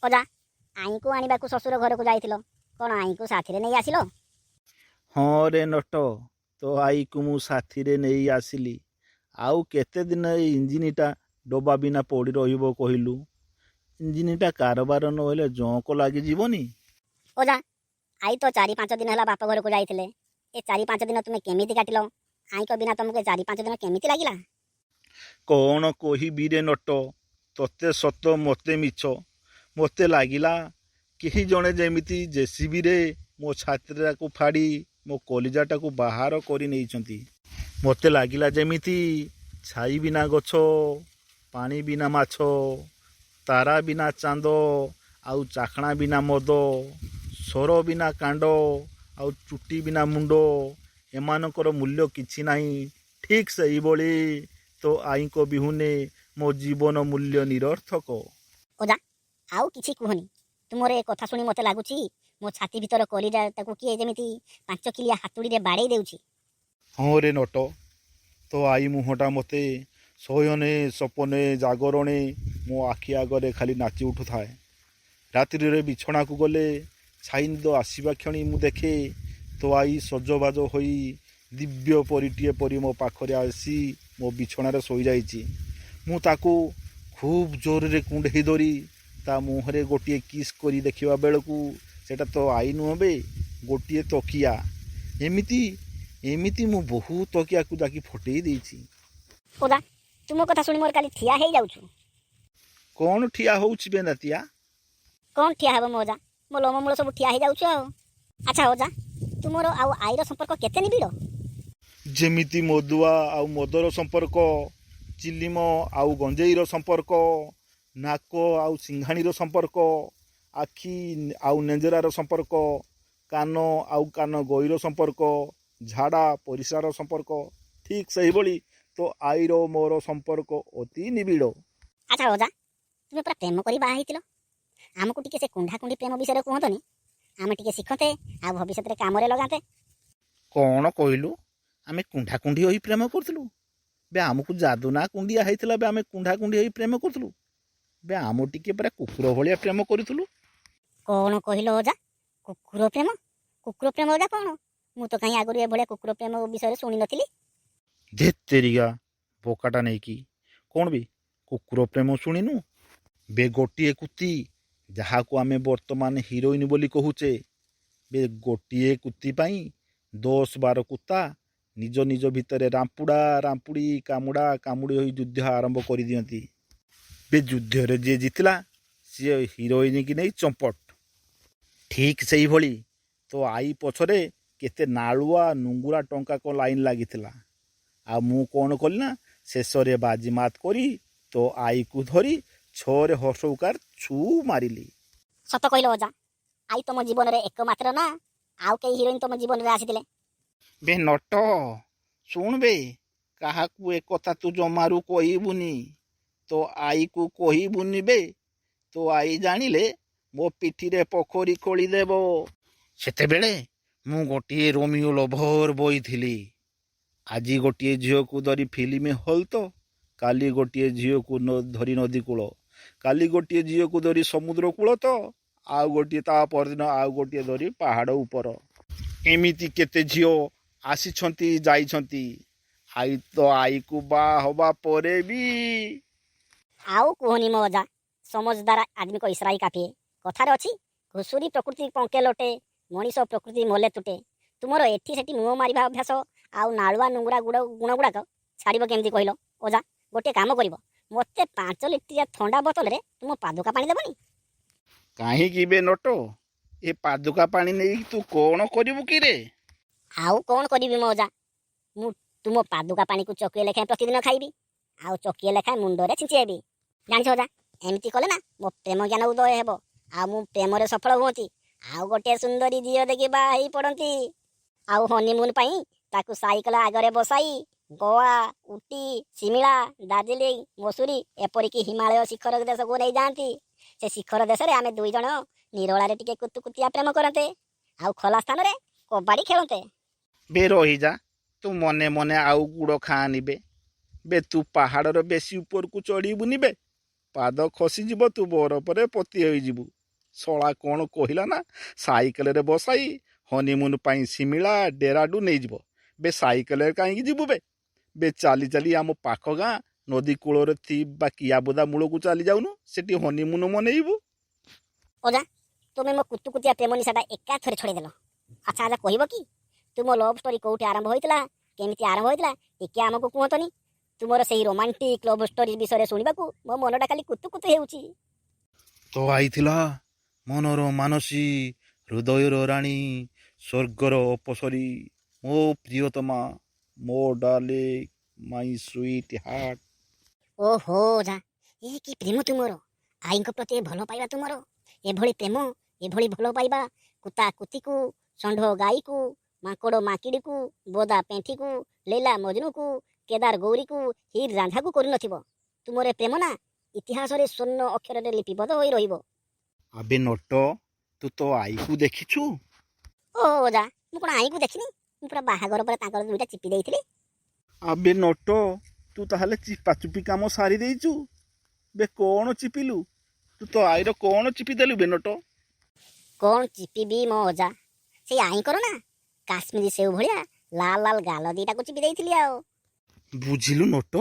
ଅଜା, ଆଈଙ୍କୁ ଆଣିବାକୁ ଶ୍ୱଶୁର ଘରକୁ ଯାଇଥିଲ, କ'ଣ ଆଈଙ୍କୁ ସାଥିରେ ନେଇ ଆସିଲ? ହଁ ରେ ନଟ, ତୋ ଆଈକୁ ମୁଁ ସାଥିରେ ନେଇ ଆସିଲି। ଆଉ କେତେ ଦିନ ଏଇ ଇଞ୍ଜିନଟା ଡବା ବିନା ପଡ଼ି ରହିବ କହିଲୁ? ଇଞ୍ଜିନଟା କାରବାର ନହେଲେ ଜଙ୍କ ଲାଗିଯିବନି। ଅଜା, ଆଈ ତ 4-5 ଦିନ ହେଲା ବାପ ଘରକୁ ଯାଇଥିଲେ। ଏ 4-5 ଦିନ ତୁମେ କେମିତି କାଟିଲ? ଆଈଙ୍କ ବିନା ତୁମକୁ ଏ 4-5 ଦିନ କେମିତି ଲାଗିଲା? କ'ଣ କହିବି ରେ ନଟ, ତୋତେ ସତ ମୋତେ ମିଛ। ମୋତେ ଲାଗିଲା କେହି ଜଣେ ଯେମିତି ଜେସିବିରେ ମୋ ଛାତିଟାକୁ ଫାଡ଼ି ମୋ କଲିଜାଟାକୁ ବାହାର କରି ନେଇଛନ୍ତି। ମୋତେ ଲାଗିଲା ଯେମିତି ଛାଇ ବିନା ଗଛ, ପାଣି ବିନା ମାଛ, ତାରା ବିନା ଚାନ୍ଦ, ଆଉ ଚାଖଣା ବିନା ମଦ, ସର ବିନା କାଣ୍ଡ, ଆଉ ଚୁଟି ବିନା ମୁଣ୍ଡ, ଏମାନଙ୍କର ମୂଲ୍ୟ କିଛି ନାହିଁ। ଠିକ୍ ସେଇଭଳି ତୋ ଆଈଙ୍କ ବିହୁନେ ମୋ ଜୀବନ ମୂଲ୍ୟ ନିରର୍ଥକ। ଅଜା, ଆଉ କିଛି କୁହନି। ତୁମର ଏ କଥା ଶୁଣି ମୋତେ ଲାଗୁଛି ମୋ ଛାତି ଭିତର କଲିଜାଟାକୁ କିଏ ଯେମିତି 5 କିଲିଆ ହାତୁଡ଼ିରେ ବାଡ଼େଇ ଦେଉଛି। ହଁ ରେ ନଟ, ତୋ ଆଈ ମୁହଁଟା ମୋତେ ଶୟନେ ସପନେ ଜାଗରଣେ ମୋ ଆଖି ଆଗରେ ଖାଲି ନାଚି ଉଠୁଥାଏ। ରାତ୍ରିରେ ବିଛଣାକୁ ଗଲେ ଛାଇ ନିଦ ଆସିବା କ୍ଷଣି ମୁଁ ଦେଖେ ତୋ ଆଈ ସଜବାଜ ହୋଇ ଦିବ୍ୟ ପରୀଟିଏ ପରି ମୋ ପାଖରେ ଆସି ମୋ ବିଛଣାରେ ଶୋଇଯାଇଛି। ମୁଁ ତାକୁ ଖୁବ୍ ଜୋରରେ କୁଣ୍ଢେଇ ଧରି ତା ମୁହଁରେ ଗୋଟିଏ କିସ୍ କରି ଦେଖିବା ବେଳକୁ ସେଇଟା ତୋ ଆଈ ନୁହଁ ବେ, ଗୋଟିଏ ତକିଆ। ଏମିତି ଏମିତି ମୁଁ ବହୁତ ତକିଆକୁ ଯାକି ଫଟେଇ ଦେଇଛି। ଅଜା, ତୁମ କଥା ଶୁଣି ମୋର କାଲି ଠିଆ ହେଇଯାଉଛୁ। କ'ଣ ଠିଆ ହେଉଛି ବେ ନାତିଆ? କ'ଣ ଠିଆ ହେବ ମୋ ଅଜା, ମୋ ଲୋମମୂଳ ସବୁ ଠିଆ ହେଇଯାଉଛୁ ଆଉ। ଆଚ୍ଛା ଅଜା, ତୁମର ଆଉ ଆଈର ସମ୍ପର୍କ କେତେ ନିବିଡ଼? ଯେମିତି ମଦୁଆ ଆଉ ମଦର ସମ୍ପର୍କ, ଚିଲିମ ଆଉ ଗଞ୍ଜେଇର ସମ୍ପର୍କ, ନାକ ଆଉ ସିଂଘାଣିର ସମ୍ପର୍କ, ଆଖି ଆଉ ନେଞ୍ଜରାର ସମ୍ପର୍କ, କାନ ଆଉ କାନ ଗଇର ସମ୍ପର୍କ, ଝାଡ଼ା ପରିସ୍ରାର ସମ୍ପର୍କ, ଠିକ୍ ସେଇଭଳି ତୋ ଆଈର ମୋର ସମ୍ପର୍କ ଅତି ନିବିଡ଼। ଆଚ୍ଛା ଅଜା, ତୁମେ ପୁରା ପ୍ରେମ କରି ବାହା ହେଇଥିଲ। ଆମକୁ ଟିକେ ସେ କୁଣ୍ଢାକୁଣ୍ଢି ପ୍ରେମ ବିଷୟରେ କୁହନ୍ତନି, ଆମେ ଟିକେ ଶିଖନ୍ତେ ଆଉ ଭବିଷ୍ୟତରେ କାମରେ ଲଗାନ୍ତେ। କ'ଣ କହିଲୁ? ଆମେ କୁଣ୍ଢାକୁଣ୍ଢି ହୋଇ ପ୍ରେମ କରୁଥିଲୁ? ବେ, ଆମକୁ ଯାଦୁ ନା କୁଣ୍ଡିଆ ହେଇଥିଲା ବେ ଆମେ କୁଣ୍ଢାକୁଣ୍ଢି ହୋଇ ପ୍ରେମ କରୁଥିଲୁ? ବେ, ଆମ ଟିକେ ପୁରା କୁକୁର ଭଳିଆ ପ୍ରେମ କରୁଥିଲୁ। କ'ଣ କହିଲ ଅଜା, କୁକୁର ପ୍ରେମ? କୁକୁର ପ୍ରେମ ଅଜା କ'ଣ? ମୁଁ ତ କାହିଁ ଆଗରୁ ଏଭଳିଆ କୁକୁର ପ୍ରେମ ବିଷୟରେ ଶୁଣିନଥିଲି। ଧେତେରିକା, ବୋକାଟା ନେଇକି। କ'ଣ ବି କୁକୁର ପ୍ରେମ ଶୁଣିନୁ ବେ? ଗୋଟିଏ କୁତି, ଯାହାକୁ ଆମେ ବର୍ତ୍ତମାନ ହିରୋଇନ ବୋଲି କହୁଛେ ବେ, ଗୋଟିଏ କୁତି ପାଇଁ 10-12 କୁତ୍ତା ନିଜ ନିଜ ଭିତରେ ରାମ୍ପୁଡ଼ା ରାମ୍ପୁଡ଼ି, କାମୁଡ଼ା କାମୁଡ଼ି ହୋଇ ଯୁଦ୍ଧ ଆରମ୍ଭ କରିଦିଅନ୍ତି ବେ। ଯୁଦ୍ଧରେ ଯିଏ ଜିତିଲା ସିଏ ହିରୋଇନକି ନେଇ ଚମ୍ପଟ। ଠିକ୍ ସେଇଭଳି ତୋ ଆଈ ପଛରେ କେତେ ନାଳୁଆ ନୁଙ୍ଗୁରା ଟଙ୍କାକ ଲାଇନ୍ ଲାଗିଥିଲା। ଆଉ ମୁଁ କ'ଣ କଲି ନା, ଶେଷରେ ବାଜିମାତ କରି ତୋ ଆଈକୁ ଧରି ଛଅରେ ହର୍ଷଉକାର ଛୁ ମାରିଲି। ସତ କହିଲ ଅଜା, ଆଈ ତମ ଜୀବନରେ ଏକମାତ୍ର ନା ଆଉ କେହି ହିରୋଇନ ତମ ଜୀବନରେ ଆସିଥିଲେ? ବେ ନଟ, ଶୁଣ ବେ, କାହାକୁ ଏ କଥା ତୁ ଜମାରୁ କହିବୁନି। ତୋ ଆଈକୁ କହିବୁନି ବେ। ତୋ ଆଈ ଜାଣିଲେ ମୋ ପିଠିରେ ପୋଖରୀ ଖୋଳିଦେବ। ସେତେବେଳେ ମୁଁ ଗୋଟିଏ ରୋମିଓ ଲଭର ବୟ ଥିଲି। ଆଜି ଗୋଟିଏ ଝିଅକୁ ଧରି ଫିଲ୍ମ ହଲ୍ ତ କାଲି ଗୋଟିଏ ଝିଅକୁ ଧରି ନଦୀ କୂଳ, କାଲି ଗୋଟିଏ ଝିଅକୁ ଧରି ସମୁଦ୍ର କୂଳ ତ ଆଉ ଗୋଟିଏ ତା ପରଦିନ ଆଉ ଗୋଟିଏ ଧରି ପାହାଡ଼ ଉପର। ଏମିତି କେତେ ଝିଅ ଆସିଛନ୍ତି ଯାଇଛନ୍ତି, ଆଈ ତ ଆଈକୁ ବାହା ହବା ପରେ ବି। ଆଉ କୁହନି ମୋ ଅଜା, समझदार आदमी को इशारा ही काफी है। କଥାରେ ଅଛି, ଘୁଷୁରୀ ପ୍ରକୃତି ପଙ୍କେ ଲୋଟେ, ମଣିଷ ପ୍ରକୃତି ମଲେ ତୁଟେ। ତୁମର ଏଠି ସେଠି ମୁହଁ ମାରିବା ଅଭ୍ୟାସ ଆଉ ନାଳୁଆ ନୁଙ୍ଗୁରା ଗୁଣ ଗୁଡ଼ାକ ଛାଡ଼ିବ କେମିତି କହିଲ ଅଜା? ଗୋଟିଏ କାମ କରିବ, ମୋତେ 5 ଲିଟରିଆ ଥଣ୍ଡା ବୋତଲରେ ତୁମ ପାଦୁକା ପାଣି ଦେବନି? କାହିଁକି ବେ ନଟ, ଏ ପାଦୁକା ପାଣି ନେଇକି ତୁ କ'ଣ କରିବୁ କି ରେ? ଆଉ କ'ଣ କରିବି ମୋ ଅଜା, ମୁଁ ତୁମ ପାଦୁକା ପାଣିକୁ ଚକିଏ ଲେଖାଏଁ ପ୍ରତିଦିନ ଖାଇବି ଆଉ ଚକିଏ ଲେଖାଏଁ ମୁଣ୍ଡରେ ଛିଞ୍ଚି ହେବି। ଜାଣିଛ ଅଜା, ଏମିତି କଲେ ନା ମୋ ପ୍ରେମ ଜ୍ଞାନ ଉଦୟ ହେବ ଆଉ ମୁଁ ପ୍ରେମରେ ସଫଳ ହୁଅନ୍ତି ଆଉ ଗୋଟିଏ ସୁନ୍ଦରୀ ଝିଅ ଦେଖି ବାହା ହେଇ ପଡ଼ନ୍ତି। ଆଉ ହନିମୁନ୍ ପାଇଁ ତାକୁ ସାଇକେଲ ଆଗରେ ବସାଇ ଗୋଆ, ଉଟି, ସିମିଳା, ଦାର୍ଜିଲିଂ, ମସୁରୀ, ଏପରିକି ହିମାଳୟ ଶିଖର ଦେଶକୁ ନେଇଯାଆନ୍ତି। ସେ ଶିଖର ଦେଶରେ ଆମେ ଦୁଇ ଜଣ ନିରୋଳାରେ ଟିକେ କୁତୁକୁତିଆ ପ୍ରେମ କରନ୍ତେ ଆଉ ଖୋଲା ସ୍ଥାନରେ କବାଡ଼ି ଖେଳନ୍ତେ। ବେ ରହିଯା, ତୁ ମନେ ମନେ ଆଉ ଗୁଡ଼ ଖାଆନି ବେ। ବେ, ତୁ ପାହାଡ଼ର ବେଶୀ ଉପରକୁ ଚଢ଼ିବୁନି ବେ, ପାଦ ଖସିଯିବ, ତୁ ବରଫରେ ପୋତି ହୋଇଯିବୁ। ଶଳା କ'ଣ କହିଲା ନା, ସାଇକେଲରେ ବସାଇ ହନିମୁନ୍ ପାଇଁ ଶିମିଳା ଡେରାଡୁ ନେଇଯିବ। ବେ ସାଇକେଲରେ କାହିଁକି ଯିବୁ ବେ? ବେ ଚାଲି ଚାଲି ଆମ ପାଖ ଗାଁ ନଦୀ କୂଳରେ ଥିବା କିଆବୁଦା ମୂଳକୁ ଚାଲି ଯାଉନୁ, ସେଠି ହନିମୁନ୍ ମନେଇବୁ। ଅଜା, ତୁମେ ମୋ କୁତୁକୁତିଆ ପ୍ରେମ ନିଶାଟା ଏକାଥରେ ଛଡ଼େଇଦେଲ। ଆଚ୍ଛା ଆଚ୍ଛା, କହିବ କି ତୁମ ଲଭ୍ ଷ୍ଟୋରି କୋଉଠି ଆରମ୍ଭ ହୋଇଥିଲା, କେମିତି ଆରମ୍ଭ ହୋଇଥିଲା, ଟିକେ ଆମକୁ କୁହନ୍ତନି। ତୁମର ସେଇ ରୋମାଣ୍ଟିକ୍ ଲଭ୍ ଷ୍ଟୋରି ବିଷୟରେ ଶୁଣିବାକୁ ମୋ ମନଟା ଖାଲି କୁତୁ କୁତୁ ହେଉଛି। ତ ଆଇଥିଲା ମନର ମାନସୀ, ହୃଦୟର ରାଣୀ, ସ୍ୱର୍ଗର ଅପସରୀ, ମୋ ପ୍ରିୟତମା, ମୋ ଡାର୍ଲିଂ, ମାଇ ସୁଇଟ୍ ହାର୍ଟ। ଓହୋ ଅଜା, ଏ କି ପ୍ରେମ ତୁମର! ଆଈଙ୍କ ପ୍ରତି ଭଲ ପାଇବା ତୁମର! ଏଭଳି ପ୍ରେମ, ଏଭଳି ଭଲ ପାଇବା କୁତା କୁତିକୁ, ଷଣ୍ଢ ଗାଈକୁ, ମାଙ୍କଡ଼ ମାକିଡ଼ିକୁ, ବୋଦା ପେଣ୍ଠିକୁ, ଲୈଲା ମଜନୁକୁ, କେଦାର ଗୌରୀକୁ, ହୀର ରାନ୍ଝାକୁ କରୁନଥିବ। ତୁମର ଏ ପ୍ରେମ ନା ଇତିହାସରେ ସ୍ୱର୍ଣ୍ଣ ଅକ୍ଷରରେ ଲିପିବଦ୍ଧ ହୋଇ ରହିବ। ଆବେ ନଟ, ତୁ ତୋ ଆଈକୁ ଦେଖିଛୁ? ଓ ଅଜା, ମୁଁ କ'ଣ ଆଈକୁ ଦେଖିନି? ମୁଁ ପୁରା ବାହାଘର ପରେ ତାଙ୍କର ଦୁଇଟା ଚିପି ଦେଇଥିଲି। ଆବେ ନଟ, ତୁ ତାହେଲେ ଚିପାଚୁପି କାମ ସାରି ଦେଇଛୁ? ବେ କ'ଣ ଚିପିଲୁ? ତୁ ତୋ ଆଈର କ'ଣ ଚିପି ଦେଲୁ ବେ ନଟ? କ'ଣ ଚିପିବି ମୋ ଅଜା, ସେଇ ଆଈଙ୍କର ନା କାଶ୍ମୀରୀ ସେଉ ଭଳିଆ ଲାଲ ଲାଲ ଗାଲ ଦିଟାକୁ ଚିପି ଦେଇଥିଲି ଆଉ। ବୁଝିଲୁ ନଟ,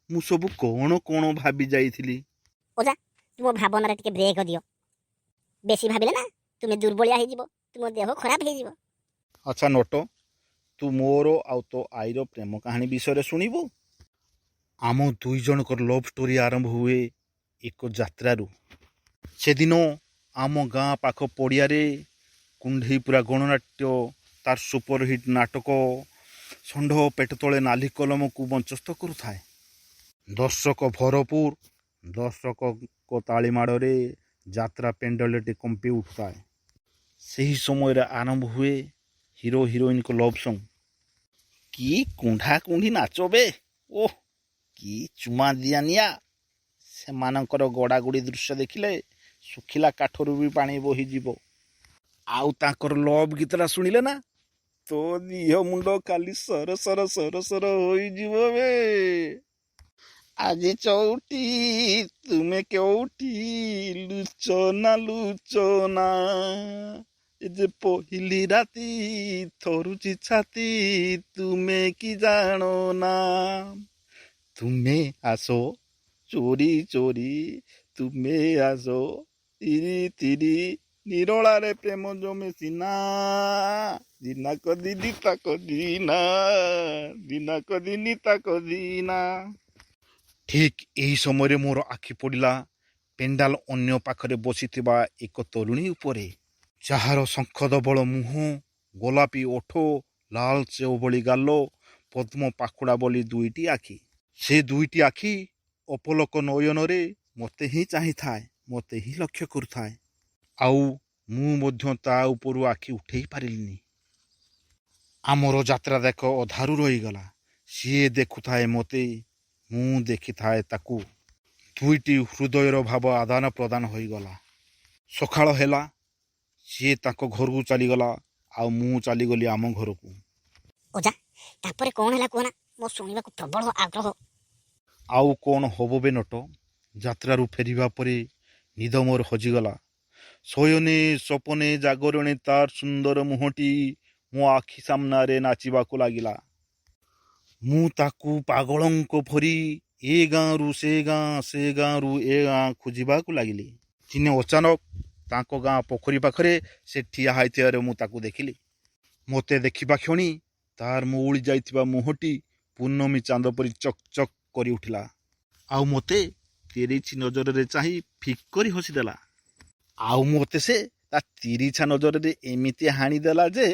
ମୁଁ ସବୁ କ'ଣ କ'ଣ ଭାବି ଯାଇଥିଲି। ଅଜା, ତୁମ ଭାବନାରେ ଟିକେ ବ୍ରେକ୍ ଦିଅ। ବେଶୀ ଭାବିଲେ ନା ତୁମେ ଦୁର୍ବଳିଆ ହେଇଯିବ, ତୁମ ଦେହ ଖରାପ ହେଇଯିବ। ଆଚ୍ଛା ନଟ, ତୁ ମୋର ଆଉ ତୋ ଆଈର ପ୍ରେମ କାହାଣୀ ବିଷୟରେ ଶୁଣିବୁ? ଆମ ଦୁଇ ଜଣଙ୍କର ଲଭ୍ ଷ୍ଟୋରି ଆରମ୍ଭ ହୁଏ ଏକ ଯାତ୍ରାରୁ। ସେଦିନ ଆମ ଗାଁ ପାଖ ପଡ଼ିଆରେ କୁଣ୍ଢେଇପୁରା ଗଣନାଟ୍ୟ ତାର ସୁପରହିଟ୍ ନାଟକ ଷଣ୍ଢ ପେଟ ତଳେ ନାଲି କଲମକୁ ମଞ୍ଚସ୍ଥ କରୁଥାଏ। ଦର୍ଶକ ଭରପୁର। ଦର୍ଶକଙ୍କ ତାଳିମାଡ଼ରେ ଯାତ୍ରା ପେଣ୍ଡାଲଟି କମ୍ପି ଉଠୁଥାଏ। ସେହି ସମୟରେ ଆରମ୍ଭ ହୁଏ ହିରୋ ହିରୋଇନଙ୍କ ଲଭ୍ ସଙ୍ଗ୍। କି କୁଣ୍ଢା କୁଣ୍ଢି ନାଚ ବେ! ଓଃ, କି ଚୁମା ଦିଆ ନିଆ! ସେମାନଙ୍କର ଗଡ଼ାଗଡ଼ି ଦୃଶ୍ୟ ଦେଖିଲେ ଶୁଖିଲା କାଠରୁ ବି ପାଣି ବୋହିଯିବ। ଆଉ ତାଙ୍କର ଲଭ୍ ଗୀତଟା ଶୁଣିଲେ ନା ତୋ ଦିହ ମୁଣ୍ଡ ଖାଲି ସର ସର ସର ସର ହୋଇଯିବ ବେ। ଆଜି ଚଉଠି ତୁମେ କେଉଁଠି, ଲୁଚନା ଲୁଚନା, ଏ ଯେ ପହିଲି ରାତି, ଥରୁଛି ଛାତି, ତୁମେ କି ଜାଣ ନା। ତୁମେ ଆସ ଚୋରି ଚୋରି, ତୁମେ ଆସ ତିରି ତିରି, ନିରଳାରେ ପ୍ରେମ ଜମେ ସିନା, ଦିନକ ଦିନି ତାକ ଦିନା, ଦିନକ ଦିନି ତାକ ଦିନା। ଠିକ୍ ଏହି ସମୟରେ ମୋର ଆଖି ପଡ଼ିଲା ପେଣ୍ଡାଲ ଅନ୍ୟ ପାଖରେ ବସିଥିବା ଏକ ତରୁଣୀ ଉପରେ, ଯାହାର ଶଙ୍ଖଧବଳ ମୁହଁ, ଗୋଲାପୀ ଓଠ, ଲାଲ ସେଓ ଭଳି ଗାଲ, ପଦ୍ମ ପାଖୁଡ଼ା ଭଳି ଦୁଇଟି ଆଖି। ସେ ଦୁଇଟି ଆଖି ଅପଲକ ନୟନରେ ମୋତେ ହିଁ ଚାହିଁଥାଏ, ମୋତେ ହିଁ ଲକ୍ଷ୍ୟ କରୁଥାଏ। ଆଉ ମୁଁ ମଧ୍ୟ ତା ଉପରୁ ଆଖି ଉଠେଇ ପାରିଲିନି। ଆମର ଯାତ୍ରା ଦେଖ ଅଧାରୁ ରହିଗଲା। ସିଏ ଦେଖୁଥାଏ ମୋତେ, ମୁଁ ଦେଖିଥାଏ ତାକୁ। ଦୁଇଟି ହୃଦୟର ଭାବ ଆଦାନ ପ୍ରଦାନ ହୋଇଗଲା। ସକାଳ ହେଲା। ସିଏ ତାଙ୍କ ଘରକୁ ଚାଲିଗଲା ଆଉ ମୁଁ ଚାଲିଗଲି ଆମ ଘରକୁ। ଅଜା, ତାପରେ କ'ଣ ହେଲା କୁହନା, ମୋ ଶୁଣିବାକୁ ପ୍ରବଳ ଆଗ୍ରହ। ଆଉ କ'ଣ ହବ ବେ ନଟ, ଯାତ୍ରାରୁ ଫେରିବା ପରେ ନିଦ ମୋର ହଜିଗଲା। ଶୟନେ ସପନେ ଜାଗରଣେ ତାର ସୁନ୍ଦର ମୁହଁଟି ମୋ ଆଖି ସାମ୍ନାରେ ନାଚିବାକୁ ଲାଗିଲା। ମୁଁ ତାକୁ ପାଗଳଙ୍କ ପରି ଏ ଗାଁରୁ ସେ ଗାଁ, ସେ ଗାଁରୁ ଏ ଗାଁ ଖୋଜିବାକୁ ଲାଗିଲି। ଦିନେ ଅଚାନକ ତାଙ୍କ ଗାଁ ପୋଖରୀ ପାଖରେ ସେ ଠିଆ ହେଇଥିବାରେ ମୁଁ ତାକୁ ଦେଖିଲି। ମୋତେ ଦେଖିବା କ୍ଷଣି ତାର ମଉଳି ଯାଇଥିବା ମୁହଁଟି ପୂର୍ଣ୍ଣମୀ ଚାନ୍ଦ ପରି ଚକ୍ ଚକ୍ କରି ଉଠିଲା ଆଉ ମୋତେ ତିରିଛି ନଜରରେ ଚାହିଁ ଫିକ୍ କରି ହସିଦେଲା। ଆଉ ମୋତେ ସେ ତା ତିରିଛା ନଜରରେ ଏମିତି ହାଣିଦେଲା ଯେ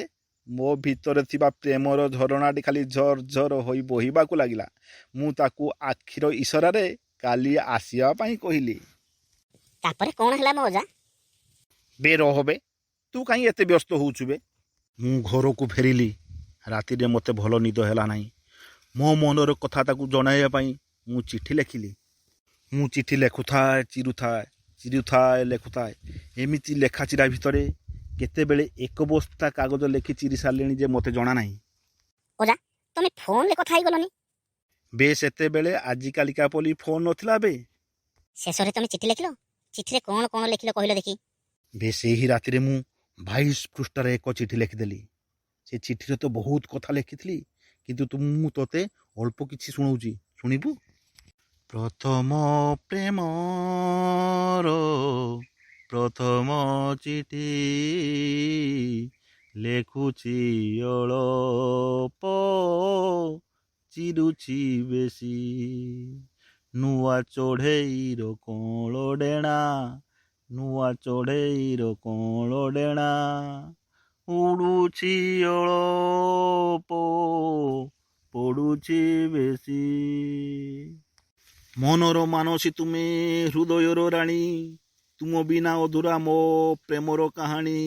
ମୋ ଭିତରେ ଥିବା ପ୍ରେମର ଝରଣାଟି ଖାଲି ଝର ଝର ହୋଇ ବହିବାକୁ ଲାଗିଲା। ମୁଁ ତାକୁ ଆଖିର ଇସାରାରେ କାଲି ଆସିବା ପାଇଁ କହିଲି। ତାପରେ କ'ଣ ହେଲା ମୋ ଅଜା? ବେ ରହ ବେ, ତୁ କାହିଁ ଏତେ ବ୍ୟସ୍ତ ହେଉଛୁ ବେ? ମୁଁ ଘରକୁ ଫେରିଲି। ରାତିରେ ମୋତେ ଭଲ ନିଦ ହେଲା ନାହିଁ। ମୋ ମନର କଥା ତାକୁ ଜଣାଇବା ପାଇଁ ମୁଁ ଚିଠି ଲେଖିଲି। ମୁଁ ଚିଠି ଲେଖୁଥାଏ, ଚିରୁଥାଏ, ଚିରୁଥାଏ, ଲେଖୁଥାଏ। ଏମିତି ଲେଖା ଚିରା ଭିତରେ କେତେବେଳେ ଏକ ବସ୍ତା କାଗଜ ଲେଖି ଚିରି ସାରିଲିଣି ଯେ ମୋତେ ଜଣା ନାହିଁ। ଅଜା, ତମେ ଫୋନରେ କଥା ହେଇଗଲନି? ବେ ସେତେବେଳେ ଆଜିକାଲିକା ପରି ଫୋନ୍ ନଥିଲା ବେ। ଶେଷରେ ତମେ ଚିଠି ଲେଖିଲ। ଚିଠିରେ କ'ଣ କ'ଣ ଲେଖିଲ କହିଲ ଦେଖି। ବେ ସେହି ରାତିରେ ମୁଁ 22 ପୃଷ୍ଠାରେ ଏକ ଚିଠି ଲେଖିଦେଲି। ସେ ଚିଠିରେ ତ ବହୁତ କଥା ଲେଖିଥିଲି, କିନ୍ତୁ ମୁଁ ତୋତେ ଅଳ୍ପ କିଛି ଶୁଣଉଛି, ଶୁଣିବୁ? ପ୍ରଥମ ପ୍ରେମର ପ୍ରଥମ ଚିଠି ଲେଖୁଛି ଅଳପ, ଚିରୁଛି ବେଶୀ। ନୂଆ ଚଢ଼େଇର କଅଁଳ ଡେଣା, ନୂଆ ଚଢ଼େଇର କଅଁଳ ଡେଣା, ଉଡ଼ୁଛି ଅଳପ, ପଡ଼ୁଛି ବେଶୀ। ମନର ମାନସୀ ତୁମେ, ହୃଦୟର ରାଣୀ, ତୁମ ବିନା ଅଧୁରା ମୋ ପ୍ରେମର କାହାଣୀ।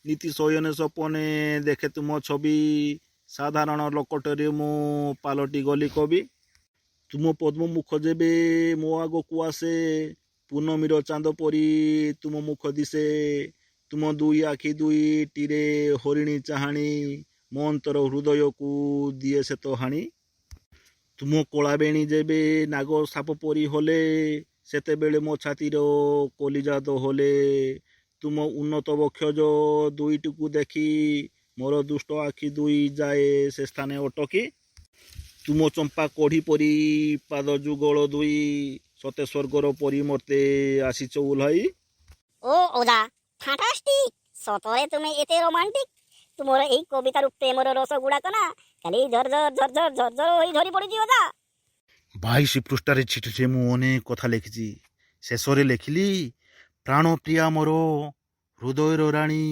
ନିତି ଶୟନେ ସପନେ ଦେଖେ ତୁମ ଛବି, ସାଧାରଣ ଲୋକଟାରେ ମୁଁ ପାଲଟି ଗଲି କବି। ତୁମ ପଦ୍ମ ମୁଖ ଯେବେ ମୋ ଆଗକୁ ଆସେ, ପୂର୍ଣ୍ଣମୀର ଚାନ୍ଦ ପରି ତୁମ ମୁଖ ଦିଶେ। ତୁମ ଦୁଇ ଆଖି ଦୁଇଟିରେ ହରିଣୀ ଚାହାଣୀ, ମୋ ଅନ୍ତର ହୃଦୟକୁ ଦିଏ ସେ ତ ହାଣି। ତୁମ କଳା ବେଣୀ ଯେବେ ନାଗ ସାପ ପରି ହଲେ, ସେତେବେଳେ ମୋ ଛାତିର କଲିଜା ଦୋହଲେ। ତୁମ ଉନ୍ନତ ବକ୍ଷୋଜ ଦୁଇଟିକୁ ଦେଖି ମୋର ଦୁଷ୍ଟ ଆଖି ଦୁଇ ଯାଏ ସେ ସ୍ଥାନେ ଅଟକି। ତୁମ ଚମ୍ପା କଢ଼ି ପରି ପାଦ ଯୁଗଳ ଦୁଇ, ସତେ ସ୍ୱର୍ଗର ପରି ମୋତେ ଆସିଛ ଓହ୍ଲାଇ। ଓ ଅଜା, ଫାଣ୍ଟାଷ୍ଟିକ୍! ସତରେ ତୁମେ ଏତେ ରୋମାଣ୍ଟିକ୍! ତୁମର ଏଇ କବିତାରୁ ପ୍ରେମର ରସ ଗୁଡାକ ନା ଖାଲି ଝର ଝର ଝର ଝର ଝର ଝର ହୋଇ ଝରି ପଡୁଛି ଅଜା। 22 ପୃଷ୍ଠାରେ ଚିଠିରେ ମୁଁ ଅନେକ କଥା ଲେଖିଛି। ଶେଷରେ ଲେଖିଲି, ପ୍ରାଣପ୍ରିୟା, ମୋର ହୃଦୟର ରାଣୀ,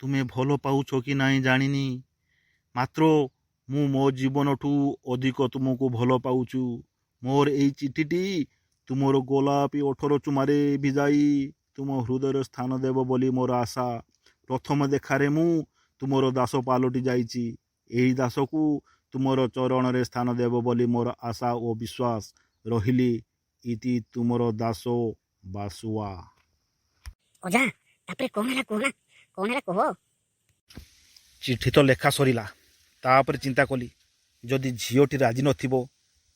ତୁମେ ଭଲ ପାଉଛ କି ନାହିଁ ଜାଣିନି, ମାତ୍ର ମୁଁ ମୋ ଜୀବନଠୁ ଅଧିକ ତୁମକୁ ଭଲ ପାଉଛୁ। ମୋର ଏଇ ଚିଠିଟି ତୁମର ଗୋଲାପୀ ଓଠର ଚୁମାରେ ଭିଜାଇ ତୁମ ହୃଦୟରେ ସ୍ଥାନ ଦେବ ବୋଲି ମୋର ଆଶା। ପ୍ରଥମ ଦେଖାରେ ମୁଁ ତୁମର ଦାସ ପାଲଟି ଯାଇଛି। ଏହି ଦାସକୁ ତୁମର ଚରଣରେ ସ୍ଥାନ ଦେବ ବୋଲି ମୋର ଆଶା ଓ ବିଶ୍ୱାସ। ରହିଲି, ଇତି ତୁମର ଦାସ ବାସୁଆ। ଅଜା, ତାପରେ କଣ ହେଲା କୁହ ନା, କଣ ହେଲା କୁହ। ଚିଠି ତ ଲେଖା ସରିଲା। ତାପରେ ଚିନ୍ତା କଲି, ଯଦି ଝିଅଟି ରାଜି ନଥିବ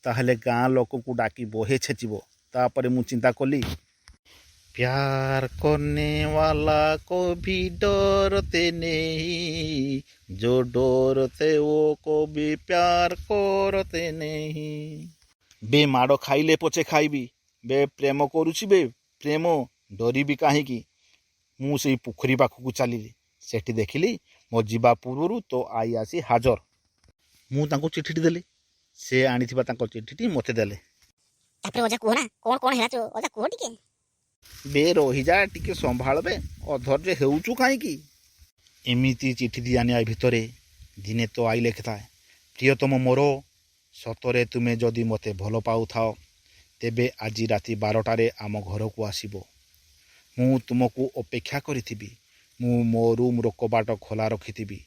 ତାହେଲେ ଗାଁ ଲୋକଙ୍କୁ ଡାକି ବହେ ଛେଚିବ। ତାପରେ ମୁଁ ଚିନ୍ତା କଲି, प्यार करने वाला कभी डरते नहीं, जो डरते वो कभी प्यार करते नहीं। ବେ ମାଡ଼ ଖାଇଲେ ପଛେ ଖାଇବି, ବେ ପ୍ରେମ କରୁଛି, ବେ ପ୍ରେମ, ଡରିବି କାହିଁକି? ମୁଁ ସେଇ ପୋଖରୀ ପାଖକୁ ଚାଲିଲି। ସେଠି ଦେଖିଲି ମୋ ଯିବା ପୂର୍ବରୁ ତୋ ଆଈ ଆସି ହାଜର। ମୁଁ ତାଙ୍କୁ ଚିଠିଟି ଦେଲି। ସେ ଆଣିଥିବା ତାଙ୍କ ଚିଠିଟି ମୋତେ ଦେଲେ। ତାପରେ ଅଜା, କୁହ ନା, କଣ କଣ ହେଲା ଅଜା, କୁହ ଟିକେ। ବେ ରହିଯା ଟିକେ, ସମ୍ଭାଳ ବେ, ଅଧୈର୍ଯ୍ୟ ହେଉଛୁ କାହିଁକି? ଏମିତି ଚିଠି ଦିଆ ନିଆ ଭିତରେ ଦିନେ ତୋ ଆଈ ଲେଖିଥାଏ, ପ୍ରିୟତମ ମୋର, ସତରେ ତୁମେ ଯଦି ମୋତେ ଭଲ ପାଉଥାଅ, ତେବେ ଆଜି ରାତି 12ଟାରେ ଆମ ଘରକୁ ଆସିବ। ମୁଁ ତୁମକୁ ଅପେକ୍ଷା କରିଥିବି। ମୁଁ ମୋ ରୁମ୍ର କବାଟ ଖୋଲା ରଖିଥିବି।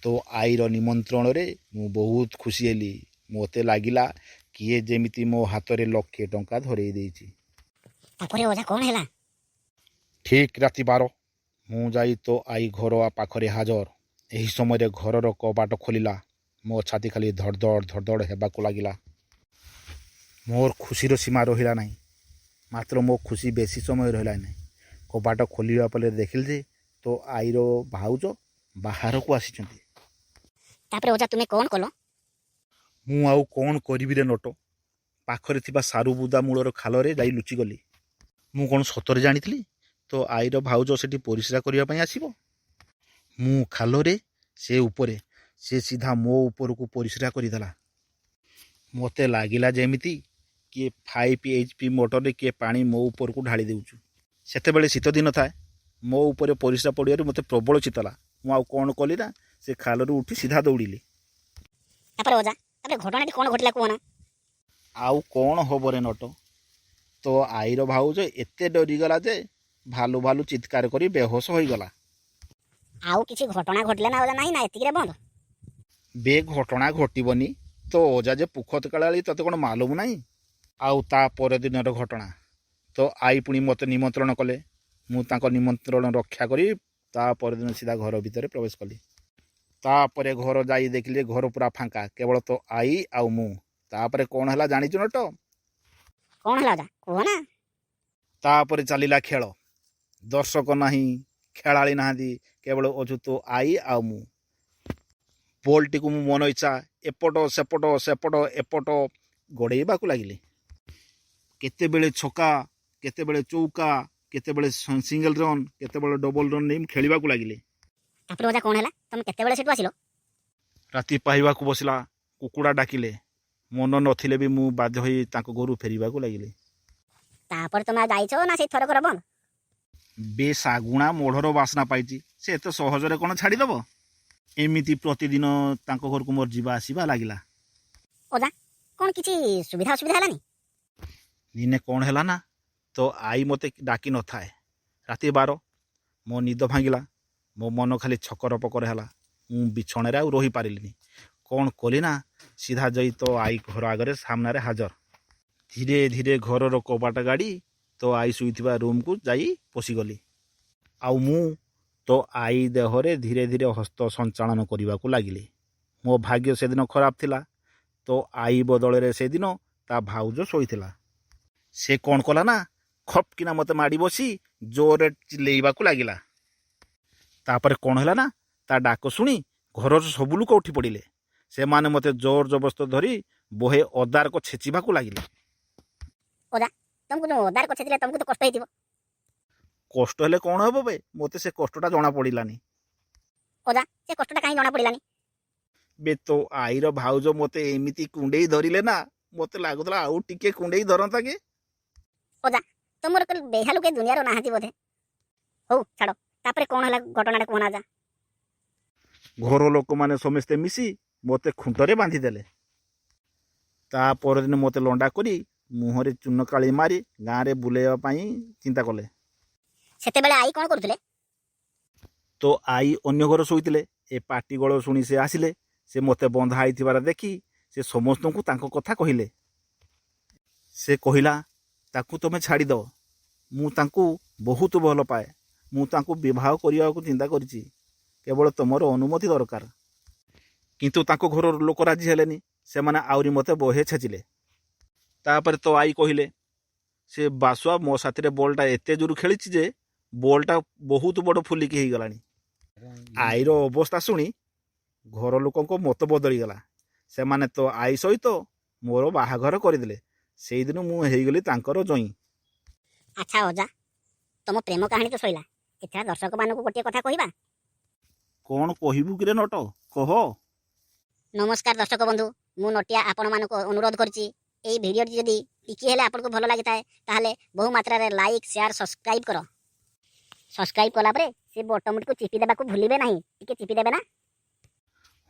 ତୋ ଆଈର ନିମନ୍ତ୍ରଣରେ ମୁଁ ବହୁତ ଖୁସି ହେଲି। ମୋତେ ଲାଗିଲା କିଏ ଯେମିତି ମୋ ହାତରେ ଲକ୍ଷେ ଟଙ୍କା ଧରେଇ ଦେଇଛି। ତାପରେ ଅଜା, କଣ ହେଲା? ଠିକ୍ ରାତି 12, ମୁଁ ଯାଇ ତୋ ଆଈ ଘର ପାଖରେ ହାଜର। ଏହି ସମୟରେ ଘରର କବାଟ ଖୋଲିଲା। ମୋ ଛାତି ଖାଲି ଧଡ଼ ଧଡ଼ ଧଡ଼ ଧଡ଼ ହେବାକୁ ଲାଗିଲା। ମୋର ଖୁସିର ସୀମା ରହିଲା ନାହିଁ। ମାତ୍ର ମୋ ଖୁସି ବେଶୀ ସମୟ ରହିଲା ନାହିଁ। କବାଟ ଖୋଲିବା ପରେ ଦେଖିଲି ଯେ ତୋ ଆଈର ଭାଉଜ ବାହାରକୁ ଆସିଛନ୍ତି। ତାପରେ ଅଜା, ତୁମେ କଣ କଲ? ମୁଁ ଆଉ କ'ଣ କରିବିରେ ନଟ, ପାଖରେ ଥିବା ସାରୁ ବୁଦା ମୂଳର ଖାଲରେ ଯାଇ ଲୁଚିଗଲି। ମୁଁ କ'ଣ ସତରେ ଜାଣିଥିଲି ତୋ ଆଈର ଭାଉଜ ସେଠି ପରିସ୍ରା କରିବା ପାଇଁ ଆସିବ? ମୁଁ ଖାଲରେ, ସେ ଉପରେ। ସେ ସିଧା ମୋ ଉପରକୁ ପରିସ୍ରା କରିଦେଲା। ମୋତେ ଲାଗିଲା ଯେମିତି କିଏ 5 HP ମୋଟରରେ କିଏ ପାଣି ମୋ ଉପରକୁ ଢାଳି ଦେଉଛୁ। ସେତେବେଳେ ଶୀତ ଦିନ ଥାଏ। ମୋ ଉପରେ ପରିସ୍ରା ପଡ଼ିବାରୁ ମୋତେ ପ୍ରବଳ ଶୀତ ହେଲା। ମୁଁ ଆଉ କ'ଣ କଲି ନା, ସେ ଖାଲରୁ ଉଠି ସିଧା ଦୌଡ଼ିଲି। ତାପରେ ଅଜା, ତାପରେ ଘଟଣାଟି କଣ ଘଟିଲା କୁହ ନା। ଆଉ କ'ଣ ହବରେ ନଟ, ତୋ ଆଈର ଭାଉଜ ଏତେ ଡରିଗଲା ଯେ ଭାଲୁ ଭାଲୁ ଚିତ୍କାର କରି ବେହୋସ ହୋଇଗଲା। ଆଉ କିଛି ଘଟଣା ଘଟିଲା ନା ଅଜା, ନାହିଁ ନା ଏତିକିରେ ବନ୍ଦ? ବେ ଘଟଣା ଘଟିବନି? ତୋ ଅଜା ଯେ ପୁଖତ ଖେଳାଳି, ତତେ କ'ଣ ମାଲୁମ ନାହିଁ? ଆଉ ତା ପରଦିନର ଘଟଣା, ତୋ ଆଈ ପୁଣି ମୋତେ ନିମନ୍ତ୍ରଣ କଲେ। ମୁଁ ତାଙ୍କ ନିମନ୍ତ୍ରଣ ରକ୍ଷା କରି ତା ପରଦିନ ସିଧା ଘର ଭିତରେ ପ୍ରବେଶ କଲି। ତାପରେ ଘର ଯାଇ ଦେଖିଲି ଘର ପୁରା ଫାଙ୍କା, କେବଳ ତୋ ଆଈ ଆଉ ମୁଁ। ତାପରେ କ'ଣ ହେଲା ଜାଣିଛୁ ନଟ? କଣ ହେଲା ଅଜା, କୁହ ନା। ତାପରେ ଚାଲିଲା ଖେଳ। ଦର୍ଶକ ନାହିଁ, ଖେଳାଳି ନାହାନ୍ତି, କେବଳ ଅଛୁ ତୋ ଆଈ ଆଉ ମୁଁ। ବଲ୍ଟିକୁ ମୁଁ ମନ ଇଚ୍ଛା ଏପଟ ସେପଟ ସେପଟ ଏପଟ ଗଡ଼େଇବାକୁ ଲାଗିଲି। କେତେବେଳେ ଛକା, କେତେବେଳେ ଚୌକା, କେତେବେଳେ ସିଙ୍ଗଲ ରନ୍, କେତେବେଳେ ଡବଲ ରନ୍ ନେଇ ମୁଁ ଖେଳିବାକୁ ଲାଗିଲି। ତାପରେ ଅଜା, କ'ଣ ହେଲା? ତମେ କେତେବେଳେ ସେଠୁ ଆସିଲ? ରାତି ପାହିବାକୁ ବସିଲା। କୁକୁଡ଼ା ଡାକିଲେ। ମନ ନଥିଲେ ବି ମୁଁ ବାଧ୍ୟ ହୋଇ ତାଙ୍କ ଘରୁ ଫେରିବାକୁ ଲାଗିଲି। ତାପରେ ତମେ ଆଉ ଯାଇଛ ନା ସେଇ ଥରକର ବନ୍ଦ? ବେ, ଶାଗୁଣା ମଢ଼ର ବାସ୍ନା ପାଇଛି, ସେ ଏତେ ସହଜରେ କ'ଣ ଛାଡ଼ିଦେବ? ଏମିତି ପ୍ରତିଦିନ ତାଙ୍କ ଘରକୁ ମୋର ଯିବା ଆସିବା ଲାଗିଲା। କ'ଣ କିଛି ସୁବିଧା ଅସୁବିଧା ହେଲାନି? ଦିନେ କ'ଣ ହେଲା ନା, ତୋ ଆଈ ମୋତେ ଡାକି ନଥାଏ। ରାତି 12, ମୋ ନିଦ ଭାଙ୍ଗିଲା। ମୋ ମନ ଖାଲି ଛକର ପକର ହେଲା। ମୁଁ ବିଛଣାରେ ଆଉ ରହିପାରିଲିନି। କ'ଣ କଲି ନା, ସିଧା ଯାଇ ତୋ ଆଈ ଘର ଆଗରେ ସାମ୍ନାରେ ହାଜର। ଧୀରେ ଧୀରେ ଘରର କବାଟ ଗାଡ଼ି ତୋ ଆଈ ଶୋଇଥିବା ରୁମ୍କୁ ଯାଇ ପଶିଗଲି ଆଉ ମୁଁ ତୋ ଆଈ ଦେହରେ ଧୀରେ ଧୀରେ ହସ୍ତ ସଞ୍ଚାଳନ କରିବାକୁ ଲାଗିଲି। ମୋ ଭାଗ୍ୟ ସେଦିନ ଖରାପ ଥିଲା। ତୋ ଆଈ ବଦଳରେ ସେଦିନ ତା ଭାଉଜ ଶୋଇଥିଲା। ସେ କ'ଣ କଲା ନା, ଖପ୍ କିନା ମୋତେ ମାଡ଼ି ବସି ଜୋରରେ ଚିଲେଇବାକୁ ଲାଗିଲା। ତାପରେ କ'ଣ ହେଲା ନା, ତା ଡାକ ଶୁଣି ଘରର ସବୁ ଲୋକ ଉଠି ପଡ଼ିଲେ। ସେମାନେ ମୋତେ ଜୋର ଜବରଦସ୍ତ ଧରି ବହେ ଅଦାରକ ଛେଚିବାକୁ ଲାଗିଲେ। ତମକୁ ଯୋଉ ଓଦାର ଛେଚିଲେ, ତମକୁ ତ କଷ୍ଟ ହେଇଥିବ? କଷ୍ଟ ହେଲେ କ'ଣ ହେବ ବେ, ମୋତେ ସେ କଷ୍ଟଟା ଜଣା ପଡ଼ିଲାନି। ଅଜା, ସେ କଷ୍ଟଟା କାହିଁ ଜଣା ପଡ଼ିଲାନି? ବେ, ତୋ ଆଈର ଭାଉଜ ମୋତେ ଏମିତି କୁଣ୍ଡେଇ ଧରିଲେ ନା, ମୋତେ ଲାଗୁଥିଲା ଆଉ ଟିକେ କୁଣ୍ଡେଇ ଧରନ୍ତା କି। ତମର ବେହା ଲୋକେ ଦୁନିଆର ନାହାନ୍ତି ବୋଧେ। ହଉ ଛାଡ଼, ତାପରେ କ'ଣ ହେଲା ଘଟଣାଟା କୁହନା ଅଜା। ଘର ଲୋକମାନେ ସମସ୍ତେ ମିଶି ମୋତେ ଖୁଣ୍ଟରେ ବାନ୍ଧିଦେଲେ। ତା ପରଦିନ ମୋତେ ଲଣ୍ଡା କରି ମୁହଁରେ ଚୂନକାଳି ମାରି ଗାଁରେ ବୁଲେଇବା ପାଇଁ ଚିନ୍ତା କଲେ। ସେତେବେଳେ ଆଈ କ'ଣ କରୁଥିଲେ? ତୋ ଆଈ ଅନ୍ୟ ଘରେ ଶୋଇଥିଲେ। ଏ ପାଟିଗୋଳ ଶୁଣି ସେ ଆସିଲେ। ସେ ମୋତେ ବନ୍ଧା ହେଇଥିବାର ଦେଖି ସେ ସମସ୍ତଙ୍କୁ ତାଙ୍କ କଥା କହିଲେ। ସେ କହିଲା, "ତାକୁ ତମେ ଛାଡ଼ିଦେବ। ମୁଁ ତାଙ୍କୁ ବହୁତ ଭଲ ପାଏ। ମୁଁ ତାଙ୍କୁ ବିବାହ କରିବାକୁ ଚିନ୍ତା କରିଛି। କେବଳ ତୁମର ଅନୁମତି ଦରକାର।" କିନ୍ତୁ ତାଙ୍କ ଘରର ଲୋକ ରାଜି ହେଲେନି। ସେମାନେ ଆହୁରି ମୋତେ ବହେ ଛେଚିଲେ। ତାପରେ ତୋ ଆଈ କହିଲେ, "ସେ ବାସୁଆ ମୋ ସାଥିରେ ବଲ୍ଟା ଏତେ ଜୋର ଖେଳିଛି ଯେ ବଲ୍ଟା ବହୁତ ବଡ଼ ଫୁଲିକି ହେଇଗଲାଣି।" ଆଈର ଅବସ୍ଥା ଶୁଣି ଘର ଲୋକଙ୍କ ମତ ବଦଳିଗଲା। ସେମାନେ ତୋ ଆଈ ସହିତ ମୋର ବାହାଘର କରିଦେଲେ। ସେଇଦିନ ମୁଁ ହେଇଗଲି ତାଙ୍କର ଜଇଁ। ଆଚ୍ଛା ଅଜା, ତମ ପ୍ରେମ କାହାଣୀ ତ ସରିଲା। ଏଥର ଦର୍ଶକମାନଙ୍କୁ ଗୋଟିଏ କଥା କହିବା। କ'ଣ କହିବୁ କିରେ ନଟ, କହ। ନମସ୍କାର ଦର୍ଶକ ବନ୍ଧୁ, ମୁଁ ନଟିଆ ଆପଣମାନଙ୍କୁ ଅନୁରୋଧ କରୁଛି, ଏଇ ଭିଡ଼ିଓଟି ଯଦି ଟିକିଏ ହେଲେ ଆପଣଙ୍କୁ ଭଲ ଲାଗିଥାଏ, ତାହେଲେ ବହୁ ମାତ୍ରାରେ ଲାଇକ୍, ସେୟାର, ସବସ୍କ୍ରାଇବ୍ କର। ସବସ୍କ୍ରାଇବ୍ କଲା ପରେ ସେ ବଟନଟିକୁ ଚିପି ଦେବାକୁ ଭୁଲିବେ ନାହିଁ। ଟିକେ ଚିପି ଦେବେ ନା?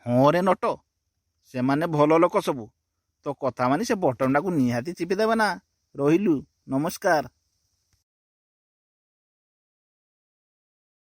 ହଁ ରେ ନଟ, ସେମାନେ ଭଲ ଲୋକ ସବୁ। ତୋ କଥା ମାନି ସେ ବଟନଟାକୁ ନିହାତି ଚିପି ଦେବେ ନା। ରହିଲୁ, ନମସ୍କାର।